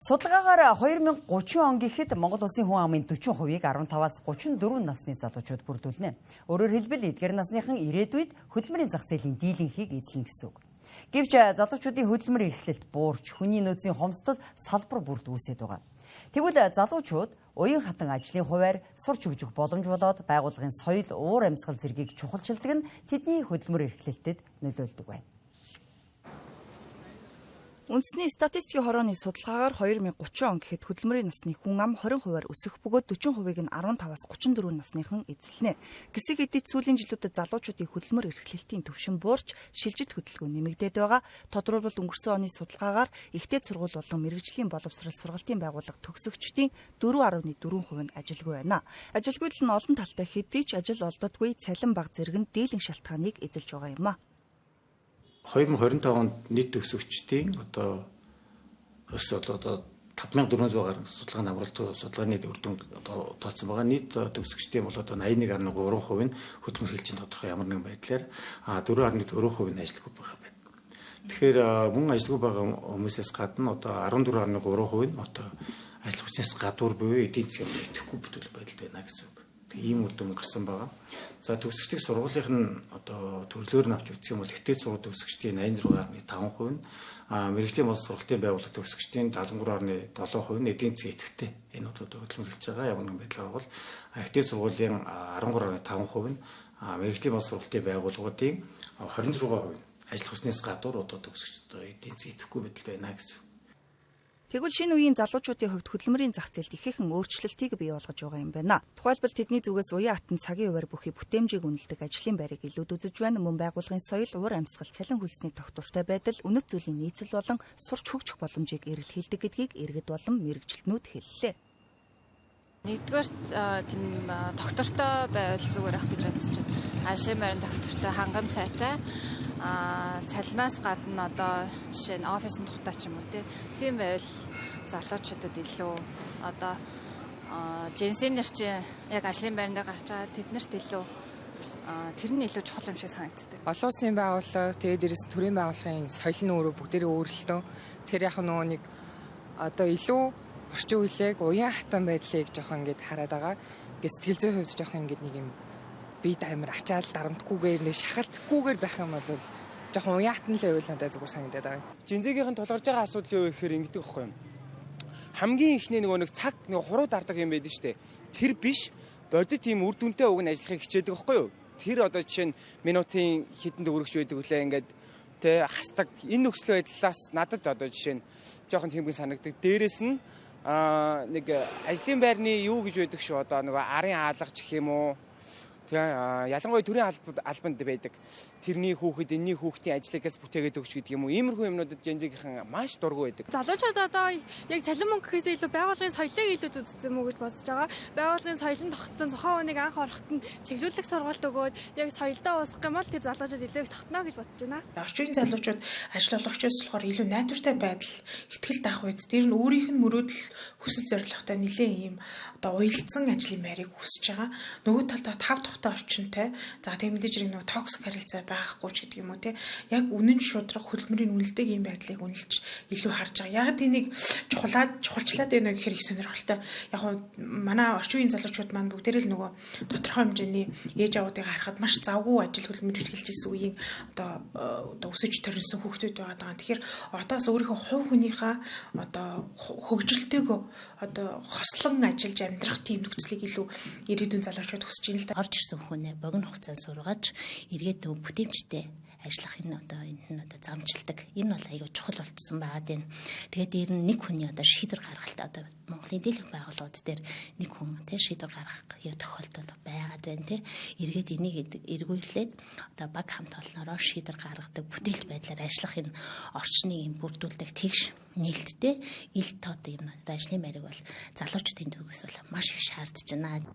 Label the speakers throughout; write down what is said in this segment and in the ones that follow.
Speaker 1: Судалгаагаар 2030 он гэхэд Монгол улсын хүн амын 40%-ийг 15-аас 34 насны залуучууд бүрдүүлнэ. Өөрөөр хэлбэл эдгээр насныхан ирээдүйд хөдөлмөрийн зах зээлийн дийлэнхийг эзлэнэ гэсэн үг. Гэвч залуучуудын хөдөлмөр эрхлэлт буурч, хүний нөөцийн хомсдол салбар бүрд үүсээд байгаа. Тэгвэл залуучууд уян хатан ажлын хувиар сурч хөгжих боломж болоод байгууллагын соёл, уур амьсгал зэргийг чухалчилдаг нь тэдний хөдөлмөр эрхлэлтэд нөлөөлдөг байна.
Speaker 2: Үндэсний статистикийн хорооны судалгаагаар 2030 он гэхэд хөдөлмөрийн насны хүн ам 20%-аар өсөх бөгөөд 40%-ийг нь 15-аас 34 насныхан эзэлнэ. Гэсэг хэдий сүүлийн жилүүдэд залуучуудын хөдөлмөр эрхлэлтийн түвшин буурч, шилжилт хөдөлгөөн нэмэгдээд байгаа. Тодорхойлбол өнгөрсөн оны судалгаагаар ихтэй сургууль болон мэргэжлийн боловсрол сургалтын байгууллага төгсөгчдийн 4.4% нь ажилгүй байна. Ажилгүйдэл нь олон талтай хэдий ч ажил олддоггүй цалин бага зэрэг нь дийлэнх шалтгааныг эзэлж байгаа юм а.
Speaker 3: 2025 онд нийт төгсөгчдийн одоо өс одоо 5400 гаруй судалгааны амралт судалгааны үр дүн одоо тооцсон байгаа. Нийт төгсөгчдийн бол одоо 81.3% нь хөдөлмөр хэлжийн тодорхой ямар нэгэн байдлаар 4.4% нь ажилгүй байгаа байна. Тэгэхээр мөн ажилгүй байгаа хүмүүсээс гадна одоо 14.3% нь одоо ажил хүчнээс гадуур буюу эдийн засгийн идэвхгүй бүтүүл байдалд байна гэсэн үг. Ийм үр дүн гарсан байгаа. За төгсөгчдийн сургуулийнх нь одоо төрлөөр нь авч үзэх юм бол ихтэй сургууль төгсөгчдийн 86.5% нь, мэргэжлийн боловсролтын байгууллага төгсөгчдийн 73.7% нь эдийн засгийн идэвхтэй. Энэ бол одоо хөдөлмөр хэлж байгаа ямар нэгэн байдлаар бол ихтэй сургуулийн 13.5% нь, мэргэжлийн боловсролтын байгууллагуудын 26% нь ажил хүчнээс гадуур одоо төгсөгчд одоо эдийн засгийн идэвхгүй байдалд байна гэсэн.
Speaker 2: Тэгвэл шинэ үеийн залуучуудын хувьд хөдөлмөрийн зах зээлд ихээхэн өөрчлөлтийг бий болгож байгаа юм байна. Тухайлбал тэдний зүгээс уян хатан цагийн хуваар бүхий бүтээмжийг үнэлдэг ажлын байрыг илүүд үзэж байна. Мөн байгууллагын соёл, уур амьсгал, цалин хөлсний тогтвортой байдал, үнэт зүйлийн нийцэл болон сурч хөгжих боломжийг эрэлхийлдэг гэдгийг иргэд болон мэргэжилтнүүд хэллээ.
Speaker 4: Нэгдүгээр тийм тогтвортой байвал зүгээр ах гэж бодож байна. Ажлын байрны тогтвортой, хангам цайтай, цалинаас гадна одоо жишээ нь офисын тухтай ч юм уу тийм байвал залуучуудад илүү одоо Gen Z-нэр чи яг ажлын байранд гарч байгаа тэднэрт илүү тэр нь илүү чухал юм шиг санагддаг.
Speaker 5: Олон улсын байгууллага, тэгээд дээрээс төрийн байгууллагын соёл нь өөрөө бүгдээрээ өөрлөлтөө. Тэр яг нөгөө нэг одоо илүү орчин үеийг уян хатан байдлыг жоохон ингээд хараад байгаа. Ингээд сэтгэл зүйн хувьд жоохон ингээд нэг юм бид амар ачаал дарамтгүйгээр нэг шахалтгүйгээр байх юм бол жоохон уян хатан л байвал надад зүгээр санагдаад байгаа.
Speaker 6: Gen Z-гийнхэн тулгарч байгаа асуудал юу гэхээр ингэдэг байхгүй юм. Хамгийн ихний нөгөө нэг цаг нэг хуруу дардаг юм байдаг шүү дээ. Тэр биш бодит тийм үр дүнтэй уг нь ажиллахыг хичээдэг байхгүй юу? Тэр одоо жишээ нь минутын хэдэн төгрөгч байдаг үлээ ингээд тэ хастаг энэ нөхцөл байдлаас надад одоо жишээ нь жоохон тэмгэн санагддаг. Дээрээс нь нэг ажлын байрны юу гэж байдаг шүү одоо нөгөө арын аалгач гэх юм уу? Тэгээ ялангуяа төрийн албанд байдаг. Тэрний хүүхэд, энэний хүүхдийн ажлыг бүтээгээд өгч гэдэг юм уу? Иймэрхүү юмнуудад Gen Z-гийнхэн маш дургүй байдаг.
Speaker 7: Залуучууд одоо яг цалин мөнгө гэхээсээ илүү байгууллагын соёлыг илүү үзсэн мүү гэж бодож байгаа. Байгууллагын соёл нь тогтсон, тухайн хүнийг анх ороход нь чиглүүлэх сургалт өгөөд яг соёлдоо уусгах юм бол тэр залуучууд илүү их тогтно гэж бодож байна.
Speaker 8: Орчин үеийн залуучууд ажил олгогчоос болохоор илүү найдвартай байдал, ихтгэл даах үед тэр нь өөрийнх нь мөрөөдөл, хүсэл зорилготой нэлээд ийм одоо уялдсан ажлын байрыг хүсэж байгаа. Нөгөө талдаа тав тухтай орчинтой. За тийм мэдээж хэрэг нөгөө токсик харилцаа байхгүй ч гэдэг юм уу те. Яг үнэн шудраг хөдөлмөрийн үнэлдэг ийм байдлыг үнэлж илүү харж байгаа. Яг энийг чухалчлаад байна гэхээр их сонирхолтой. Яг нь манай орчин үеийн залуучууд маань бүгдээрээ л нөгөө тодорхой хэмжээний ээж аавуудыг харахад маш завгүй ажил хөдөлмөр эрхэлж ирсэн үеийн одоо өсөж төрөнсөн хүүхдүүд байгаа даа. Тэгэхээр одоос өөрийнхөө хувь хүнийхээ одоо хөгжилтэйгөө одоо хослон ажиллаж амьдрах тийм нөхцөлийг илүү ирээдүйн залуучууд хүсэж байна л да.
Speaker 9: Орж ирсэн хүнээ богино хугацаанд сургаж эргээд нөгөө бүтээмжтэй ажиллах энэ одоо энэ нь одоо замжилдаг. Энэ бол аягүй чухал болчихсон байгаа даа. Тэгээд дээр нь нэг хүний одоо шийдвэр гаргалт одоо Монголын дийлэнх байгууллагууд дээр нэг хүн тий шийдвэр гаргах тохиолдол байгаад байна тий. Эргээд энийг эргүүлээд одоо баг хамт олноороо шийдвэр гаргадаг бүтээлт байдлаар ажиллах энэ орчныг юм бүрдүүлдэг тэгш нээлттэй ил тод юм одоо ажлын байрыг бол залуучуудын төвөөс бол маш их шаардж байна.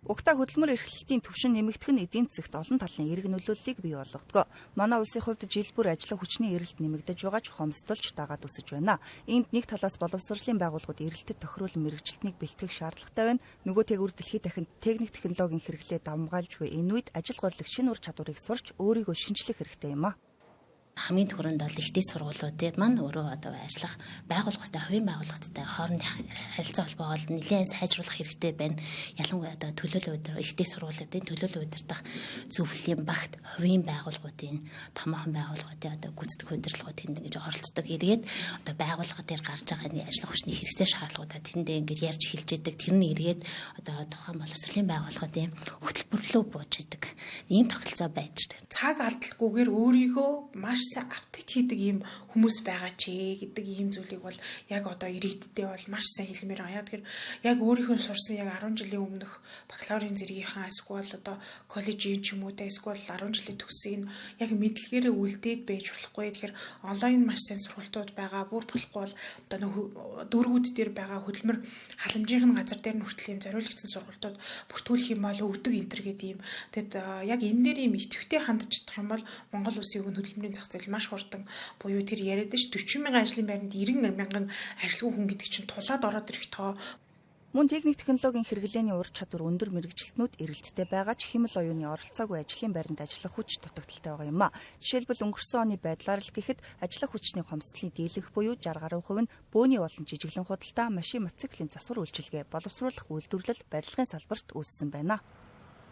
Speaker 2: Угтаа хөдөлмөр эрхлэлтийн түвшин нэмэгдэх нь эдийн засагт олон талын эрг нөлөөллийг бий болгодог. Манай улсын хувьд жил бүр ажиллах хүчний эрэлт нэмэгдэж байгаа ч хомсдолч дагаад өсөж байна. Энд нэг талаас боловсролын байгууллагууд эрэлтэд тохируулан мэргэжилтнийг бэлтгэх шаардлагатай байна. Нөгөө тэгүр дэлхийд дахин техник технологийн хэрэглээ давамгайлж буй энэ үед ажил горлох шинэ ур чадварыг сурч өөрийгөө шинчлэх хэрэгтэй юм а.
Speaker 9: Хамгийн түрүүнд бол их дээд сургуулиудын маань өөрөө одоо ажиллах байгууллагатай, хувийн байгууллагатай хоорондын харилцаа холбоогоо бол нэлээд сайжруулах хэрэгтэй байна. Ялангуяа одоо төлөөлөл удирдах, их дээд сургуулиудын төлөөлөл удирдах зөвлөлийн багт хувийн байгууллагуудын, томоохон байгууллагуудын одоо гүйцэтгэх удирдлагууд тэнд ингэж оролцдог. Эргээд одоо байгууллага дээр гарч байгаа энэ ажиллах хүчний хэрэгцээ шаардлагуудаа тэндээ ингэж ярьж хэлж идэг. Тэр нь эргээд одоо тухайн боловсролын байгууллагуудын хөтөлбөрлөө бууж идэг. Ийм тогтолцоо байж.
Speaker 8: Цаг алдалгүйгээр өөрийгөө маш сайн апдейт хийдэг ийм хүмүүс байгаа ч гэдэг ийм зүйлийг бол яг одоо иргэддээ бол маш сайн хэлмээр байгаа. Яг тэгэхээр яг өөрийнхөө сурсан яг 10 жилийн өмнөх бакалаврын зэргийнхаа эсвэл одоо коллежийн ч юм уу та эсвэл 10 жилийн төгссөн яг мэдлэгээрээ үлдээд байж болохгүй. Тэгэхээр онлайн маш сайн сургалтууд байгаа. Бүр болохгүй бол одоо нөх дүүргүүд дээр байгаа хөдөлмөр халамжийн газар дээр нь хүртэл ийм зориулагдсан сургалтууд бүртгүүлэх юм бол өгдөг энэ төр гэдэг ийм. Тэгэд яг энэ дээр ийм идэвхтэй хандж чадах юм бол Монгол улсын өгөн хөдөлмөрийн зах зээл маш хурдан буюу тэр яриад ш 40 мянган ажлын байранд 90 мянган ажилгүй хүн гэдэг чинь тулаад ороод ирэх тоо.
Speaker 2: Мөн техник технологийн хэрэглээний ур чадвар өндөр мэргэжилтнүүд эрэлттэй байгаа ч хэмэл оюуны оролцоогүй ажлын байранд ажиллах хүч дутагдaltaй байгаа юм а. Жишээлбэл, өнгөрсөн оны байдлаар л гэхэд ажиллах хүчний хомсдлын дийлэнх буюу 60 гаруй хувь нь бөөний болон жижиглэн худалдаа, машин, мотоциклийн засвар үйлчилгээ, боловсруулах үйлдвэрлэл, барилгын салбарт үүссэн байна.